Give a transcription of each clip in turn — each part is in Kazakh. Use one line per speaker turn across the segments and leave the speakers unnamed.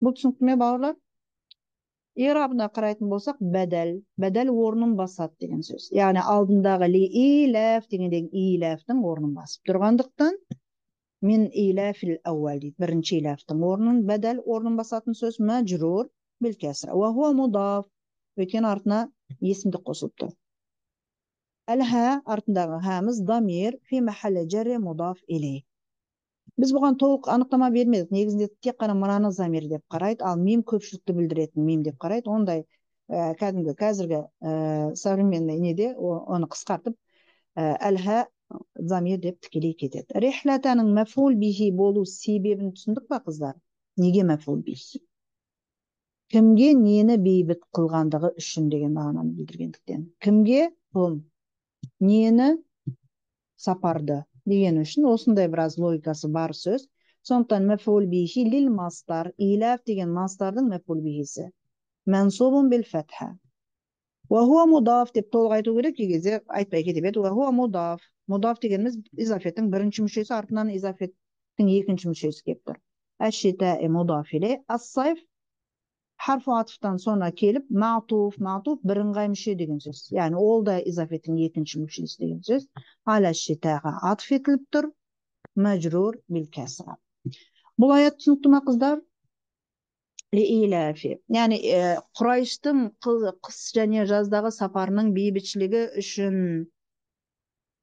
Бұл түсінікті ме, бауырлар? Ирабына қарайтын болсақ, бәдәл. Бәдәл орнын басады деген сөз. Яғни алдындағы ли иләф дегендегі иләфтің орнын басып тұрғандықтан, мен иләфил әуәл дейді. Бірінші иләфтің орнын, бәдәл орнын басатын сөз мәжрур бил кәсра. Уа хуа мудаф. Өйткені артына есімдік қосылып тұр. Әл-ха артындағы хәміз дамир фи махалли жарри мудаф илей. Біз бұған толық анықтама бермедік. Негізінде тек қана мынаны замир деп қарайды, ал мим көпшілікті білдіретін мим деп қарайды. Ондай кәдімгі қазіргі современный неде оны қысқартып әл-ха замир деп тікелей кетеді. Рихлатаның мәфул бихи болу себебін түсіндік па, қыздар? Неге мәфул бихи? Кімге нені бейбіт қылғандығы үшін деген мағынаны білдіргендіктен. Кімге? Хум. Нені? Сапарды деген үшін осындай біраз логикасы бар сөз. Сондықтан мәфул бихи лил мастар, иләф деген мастардың мәфул бихисі. Мәнсубун бил фәтха. Уа хуа мудаф деп толық айту керек, кей кезде айтпай кете береді. Уа хуа мудаф. Мудаф дегеніміз изафеттің бірінші мүшесі, артынан изафеттің екінші мүшесі келіп тұр. Әш-шитаи мудаф илей. Ас-сайф харфу атфтан sonra келіп, мa'туф, мa'туф бірыңғай мүше деген сөз. Яғни ол да изафеттің екінші мүшесі деген сөз. Аля шитаға атф етіліп тұр. Мәжрур бил кәсра. Бұл аят түсінікті ма, қыздар? Лиилафи. Яғни Құрайыштың қыс және жаздағы сапарының бейбітшілігі үшін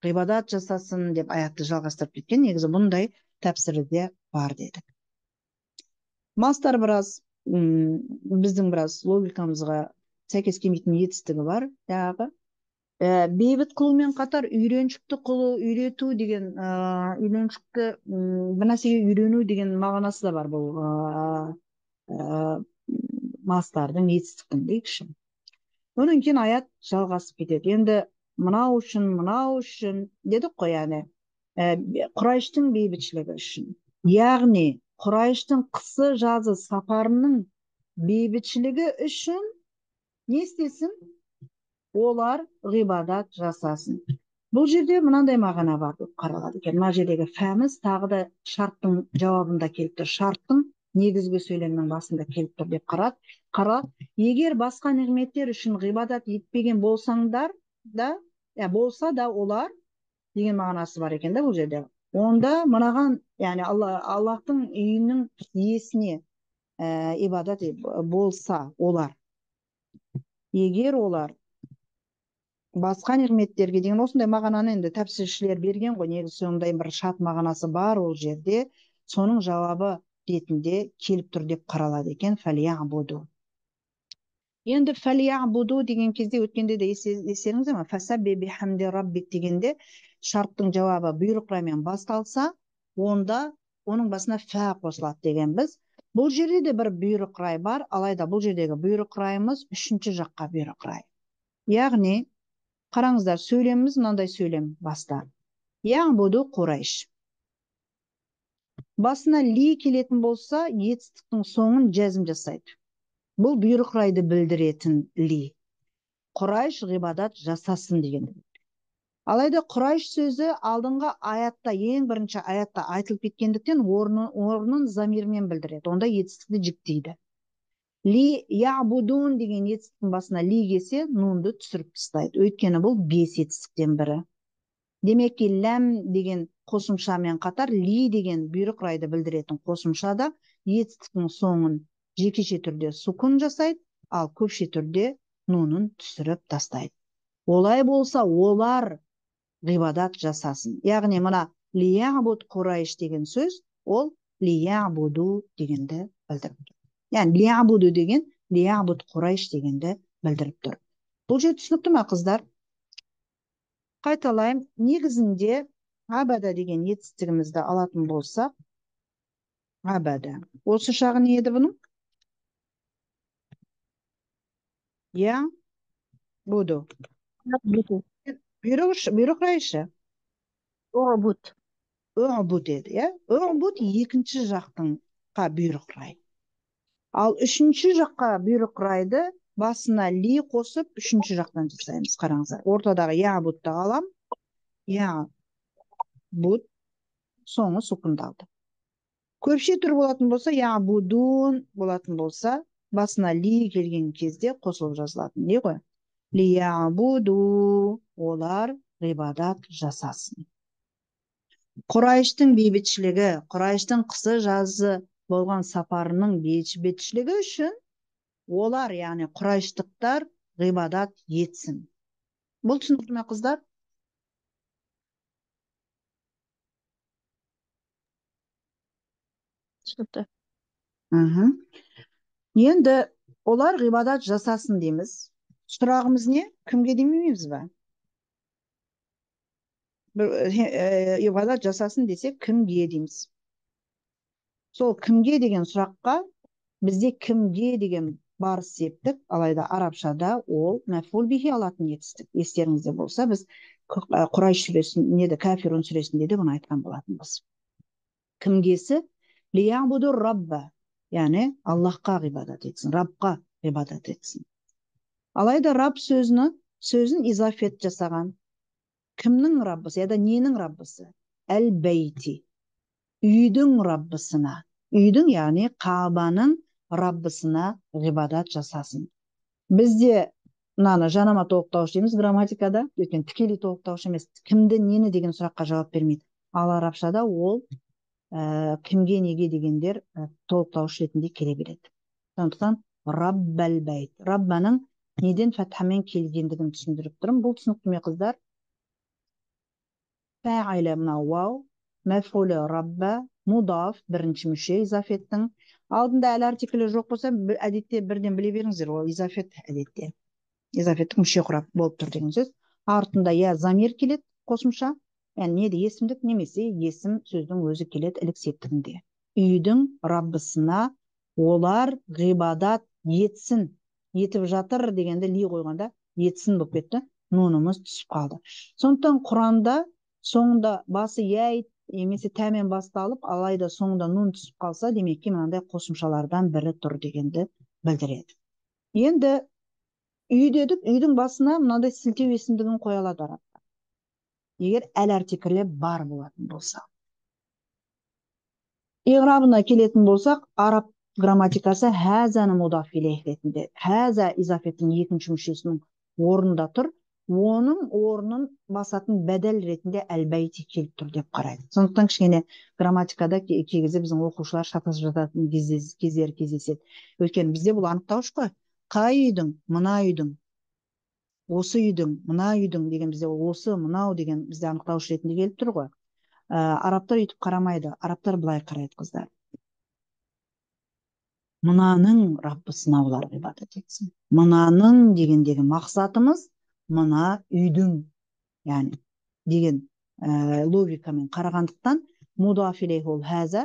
ғибадат жасасын деп аятты жалғастырып кеткен. Негізі бұндай тәпсірде бар дедік. Мастар біраз біздің біраз логикамызға сәйкес келмейтін етістігі бар тағы. Бейбіт қылумен қатар үйреншікті қылу, үйрету деген, үйреншікті, бір нәрсеге үйрену деген мағынасы да бар бұл мастардың етістіктің дейікші. Одан кейін аят жалғасып кетеді. Енді мынау үшін, мынау үшін дедік қой, яғни Құрайыштың бейбітшілігі үшін. Яғни Құрайыштың қысы жазы сапарының бейбітшілігі үшін не істесін? Олар ғибадат жасасын. Бұл жерде мынандай мағына бар деп қаралады екен. Мына жердегі фәміз тағы да шарттың жауабында келіп тұр. Шарттың негізгі сөйлемнің басында келіп тұр деп қарады. Қаралады. Егер басқа нығметтер үшін ғибадат етпеген болсаңдар да, болса да олар деген мағынасы бар екен да бұл жерде. Онда мынаған, яғни Аллахтың үйінің иесіне ибадат болса олар. Егер олар басқа нығметтерге деген осындай мағынаны енді тәпсіршілер берген ғой, негізі сондай бір шарт мағынасы бар ол жерде, соның жауабы ретінде келіп тұр деп қаралады екен. Фәлиябуду. Енді фәлиябуду деген кезде өткенде де естеріңізде ме? Фәсәбби бихамди раббик дегенде шарттың жауабы бұйрық раймен басталса, онда оның басына фә қосылады дегенбіз. Бұл жерде де бір бұйрық рай бар, алайда бұл жердегі бұйрық райымыз үшінші жаққа бұйрық рай. Яғни қараңыздар, сөйлеміміз мынандай сөйлем баста. Яғбуду Қурайш. Басына ли келетін болса, етістіктің соңын жәзім жасайды. Бұл бұйрық райды білдіретін ли. Құрайш ғибадат жасасын деген. Алайда Құрайш сөзі алдыңғы аятта, ең бірінші аятта айтылып кеткендіктен орнын замирмен білдіреді. Онда етістікті жіктейді. Ли ябудун деген етістіктің басына ли келсе, нунды түсіріп тастайды. Өйткені бұл 5 етістіктен бірі. Демек ки, ләм деген қосымшамен қатар ли деген бұйрық райды білдіретін қосымша да етістіктің соңын жекеше түрде сукун жасайды, ал көпше түрде нунын түсіріп тастайды. Олай болса, олар ғибадат жасасын. Яғни мына лиябуд Құрайш деген сөз, ол лиябуду дегенді білдіріп тұр. Яғни лиябуду деген лиябуд Құрайш дегенді білдіріп тұр. Бұл жер түсінікті ма, қыздар? Қайталаймын, негізінде абада деген етістігімізді алатын болсақ, абада. Осы шағы не еді бұның? Я буду. Бұйрық райшы.
Ұғбұт.
Ұғбұт еді, иә? Ұғбұт екінші жақтыңға бұйрық рай. Ал үшінші жаққа бұйрық райды басына ли қосып, үшінші жақтан жасаймыз. Қараңыздар. Ортадағы я бұтты алам. Я бұт соңы сукундалды. Көпше түр болатын болса, ябудун болатын болса, басына ли келген кезде қосылып жазылатын. Не ғой? Лиябуду, олар ғибадат жасасын. Құрайыштың бейбітшілігі, Құрайыштың қысы жазы болған сапарының бейбітшілігі үшін олар, яғни құрайыштықтар ғибадат етсін. Бұл түсінікті ме, қыздар?
Түсінікті.
Енді олар ғибадат жасасын дейміз. Сұрағымыз не? Кімге демейміз ба? Ғибадат жасасын десек, кімге дейміз? Сол кімге деген сұраққа бізде кімге деген бар септік, алайда арабшада ол мәфул бихи алатын етістік. Естеріңізде болса, біз Құрайш сүресінде, Кәфирун сүресінде де бұны айтқан болатынбыз. Кімгесі? Лиябуду рабба, яғни Аллахқа ғибадат етсін, Рабқа ғибадат етсін. Алайда Раб сөзін изафет жасаған. Кімнің Раббысы, яда ненің Раббысы? Әл-бәйти, үйдің Раббысына. Үйдің, яғни Қағбаның Раббысына ғибадат жасасын. Бізде мынаны жанама толықтауыш дейміз грамматикада, өйткені тікелей толықтауыш емес, кімді, нені деген сұраққа жауап бермейді. Ал арабшада ол кімге, неге дегендер толықтауыш ретінде келе береді. Сондықтан Раббал бәйт, Раббаның неден фатхамен келгендігін түсіндіріп тұрмын. Бұл түсінікті ме, қыздар? Фәғилі мынау вау, мәфулі рабба, мудаф бірінші мүше изафеттің. Алдында әл артиклі жоқ болса, әдетте бірден біле беріңіздер, ол изафет әдетте. Изафеттің мүше құрап болып тұр деген сөз. Артында я замир келеді қосымша, яғни не де есімдік немесе есім сөздің өзі келеді ілік септігінде. Үйдің Раббысына олар ғибадат етсін, етіп жатыр дегенді ли қойғанда етсін болып кетті, нунымыз түсіп қалды. Сондықтан Құранда соңында басы яй немесе тәмен басталып, алайда соңында нун түсіп қалса, демекки мынандай қосымшалардан бірі тұр дегенді білдіреді. Енді үй дедік, үйдің басына мынандай сілтеу есімдігін қоя алады арабтар. Егер әл артиклі бар болатын болса. Иғрабына келетін болсақ, араб грамматикасы хәзәні мудаф илейх ретінде. Хәзә изафеттің екінші мүшесінің орнында тұр. Оның орнын басатын бәдәл ретінде әл-бәйти келіп тұр деп қарайды. Сондықтан кішкене грамматикада кей кезде біздің оқушылар шатасып жататын кездері кездеседі. Өйткені бізде бұл анықтауыш қой. Қай үйдің? Мына үйдің. Осы үйдің, мына үйдің деген бізде осы, мынау деген бізде анықтауыш ретінде келіп тұр ғой. Арабтар өйтіп қарамайды. Арабтар былай қарайды, қыздар. Мынаның Раббысына олар ғибадат етсін. Мынаның дегендегі мақсатымыз мына үйдің, яғни деген логикамен қарағандықтан мудаф илейх ол хәзә,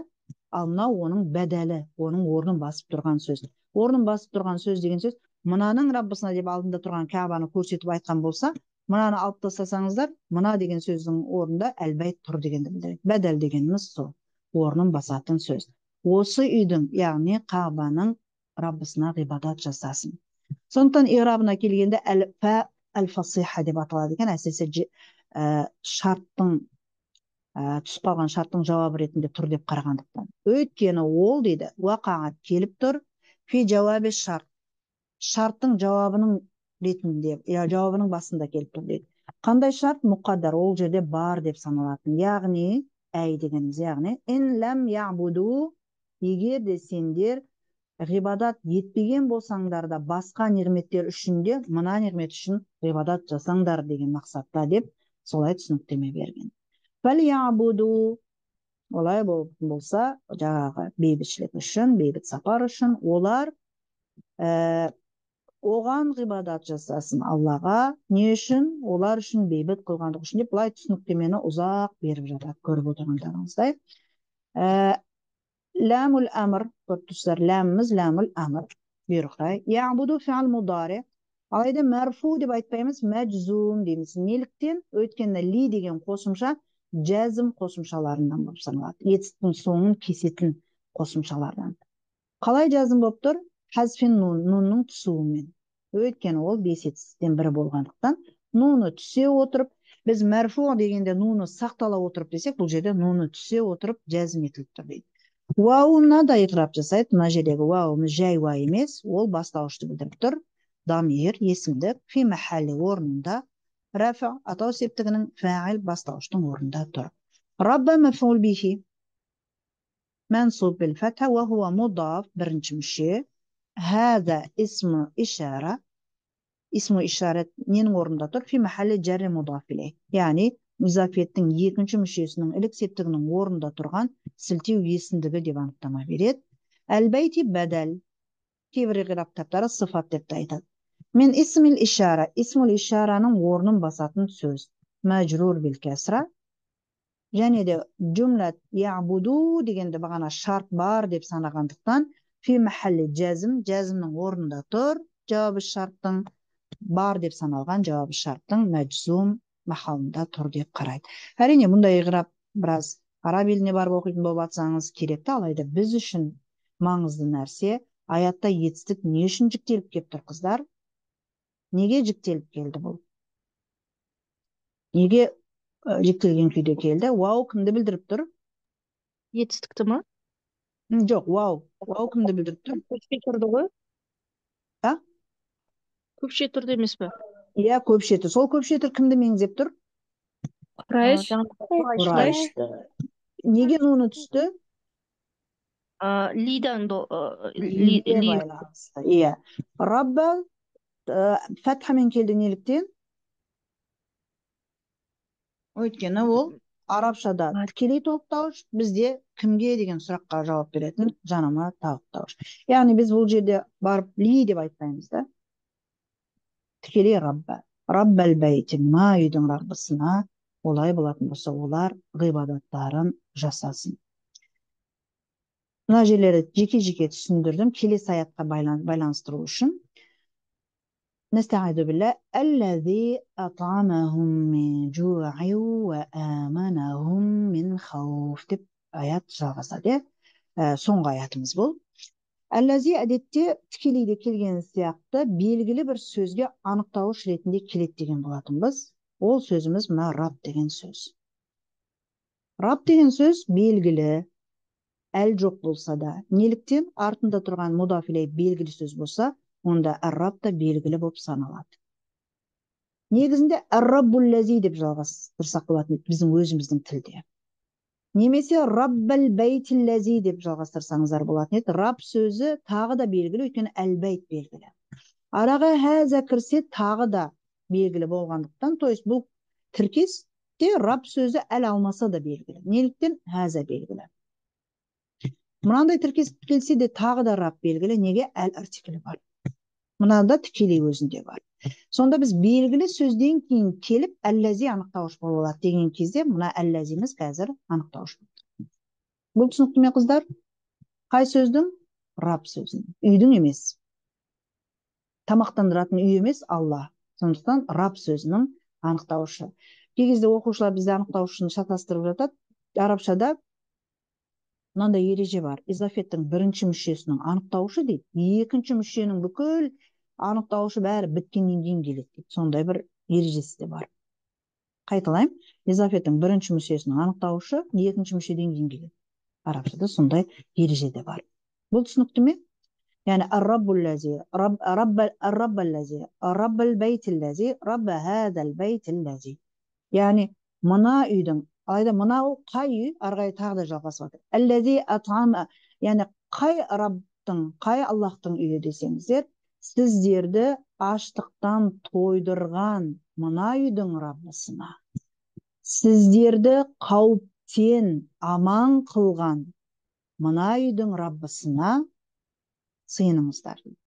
ал мынау оның бәдәлі, оның орнын басып тұрған сөз. Орнын басып тұрған сөз деген сөз мынаның Раббысына деп алдында тұрған Кәбаны көрсетіп айтқан болса, мынаны алып тастасаңыздар, мына деген сөздің орнында әл-бәйт тұр дегенді білдіреді. Бәдәл дегеніміз сол, орнын басатын сөз. Осы үйдің, яғни Қағбаның Раббысына ғибадат жасасын. Сондықтан иғрабына келгенде әл-фа әл-фасиха деп аталады екен. Әсіресе шарттың, түсіп қалған шарттың жауабы ретінде тұр деп қарағандықтан. Өйткені ол дейді, уақағат келіп тұр, фи жауабы шарт. Шарттың жауабының ретінде, я жауабының басында келіп тұр дейді. Қандай шарт? Мұқаддар, ол жерде бар деп саналатын. Яғни, әй дегеніміз, яғни, ин ләм ябуду, егер де сендер ғибадат етпеген болсаңдар да басқа нығметтер үшін де мына нығмет үшін ғибадат жасаңдар деген мақсатта деп солай түсініктеме берген. Фәлиябуду, олай болса, жаңағы бейбітшілік үшін, бейбіт сапар үшін олар оған ғибадат жасасын Аллаға. Не үшін? Олар үшін бейбіт қылғандық үшін деп былай түсініктемені ұзақ беріп жатады, көріп отырғандарыңыздай. Ләмул әмір, көріп тұрсыздар, ләміміз ләмул әмір, бұйрықтай. Яғбуду фиал мудари. Алайда мәрфу деп айтпаймыз, мәжзум дейміз. Неліктен? Өйткені ли деген қосымша жәзім қосымшаларынан болып саналады. Етістің соңын кесетін қосымшалардан. Қалай жәзім болып тұр? Хазфин нун, нунның түсуімен. Өйткені ол бес етістіктен бірі болғандықтан нуны түсе отырып, біз мәрфу дегенде нуны сақтала отырып десек, бұл жерде нуны түсе отырып жәзім етіліп тұр дейді. Уауына да иғраб жасайды. Мына жердегі уауымыз жай уа емес, ол бастауышты білдіріп тұр. Дамир, есімдік, фи махалли орнында, рафа атау септігінің фаил бастауыштың орнында тұр. Рабба мафул бихи мансуб бил фатха ва хуа мудаф бірінші мүше. Хаза исму ишара. Исму ишарет ненің орнында тұр? Фи махалли жарри мудаф илей. Яғни изафеттің екінші мүшесінің ілік септігінің орнында тұрған сілтеу есімдігі деп анықтама береді. Әл-бәйти бәдәл. Кейбір иғраб кітаптары сыфат деп те айтады. Мен исмил ишара, исмул ишараның орнын басатын сөз. Мәжрур бил кәсра. Және де жүмлә я'буду дегенді бағана шарт бар деп санағандықтан фи махалли жазм, жазмның орнында тұр. Жауабы шарттың бар деп саналған жауабы шарттың мәжзум махалында тұр деп қарайды. Әрине, бұндай иғраб біраз араб еліне барып оқитын болып атсаңыз керек те, алайда біз үшін маңызды нәрсе аятта етістік не үшін жіктеліп келіп тұр, қыздар? Неге жіктеліп келді бұл? Неге жіктелген күйде келді? Уау кімді білдіріп тұр?
Етістікті ма?
Жоқ, уау. Уау кімді білдіріп тұр?
Көпше тұрды ғой.
А?
Көпше тұрды емес пе?
Иә, көпше тұр. Сол көпше тұр кімді меңзеп тұр?
Құрайш.
Құрайшты. Неге нуны түсті?
Лидан
Лиге байланысты. Иә. Рабба фатхамен келді неліктен? Өйткені ол арабшада тікелей толықтауыш, бізде кімге деген сұраққа жауап беретін жанама толықтауыш. Яғни біз бұл жерде барып ли деп айтпаймыз да. Тікелей рабба. Раббал бәйти, мына үйдің раббысына олай болатын болса, олар ғибадаттарын жасасын. Мына жерлерді жеке-жеке түсіндірдім, келесі аятқа байланыстыру үшін. Нәстәғиду билла, әлләзи ат'амахум мин жу'и уа аманахум мин хауф деп аят жалғасады. Соңғы аятымыз бұл. Әлләзи әдетте тікелей де келген сияқты белгілі бір сөзге анықтауыш ретінде келеді деген болатынбыз. Ол сөзіміз мына раб деген сөз. Раб деген сөз белгілі, әл жоқ болса да, неліктен артында тұрған мудаф илей белгілі сөз болса, онда әр-раб та белгілі болып саналады. Негізінде әр-раббул-ләзи деп жалғастырсақ болатын біздің өзіміздің тілде. Немесе раббал бәйтил-ләзи деп жалғастырсаңыздар болатын еді. Раб сөзі тағы да белгілі, өйткені әл-бәйт белгілі. Араға хәзә кірсе тағы да белгілі болғандықтан, то есть бұл тіркесте раб сөзі әл алмаса да белгілі. Неліктен хәзә белгілі. Мынандай тіркес келсе де тағы да раб белгілі, неге әл артиклі бар. Мынада тікелей өзінде бар. Сонда біз белгілі сөзден кейін келіп әлләзи анықтауыш бола алады деген кезде мына әлләзиміз қазір анықтауыш болды. Бұл түсінікті ме, қыздар? Қай сөздің? Раб сөзінің. Үйдің емес. Тамақтандыратын үй емес, Алла. Сондықтан раб сөзінің анықтауышы. Кей кезде оқушылар бізде анықтауышын шатастырып жатады. Арабшада мынандай ереже бар. Изафеттің бірінші мүшесінің анықтауышы дейді. Екінші мүшенің бүкіл анықтауышы бәрі біткеннен кейін келеді дейді. Сондай бір ережесі де бар. Қайталаймын. Изафеттің бірінші мүшесінің анықтауышы екінші мүшеден кейін келеді. Арабшада сондай ереже де бар. Бұл түсінікті ме? Яғни ар-раббул-лази, ар-раббал-лази, ар-раббал-бәйтил-лази, рабба хазал-бәйтил-лази. Яғни мына үйдің, алайда мынау қай үй, ары қарай тағы да жалғасып жатыр. Әлләзи ат'ама, яғни қай Раббтың, қай Аллаһтың үйі десеңіздер, сіздерді аштықтан тойдырған мына үйдің Раббысына, сіздерді қауіптен аман қылған мына үйдің Раббысына сыйыныңыздар.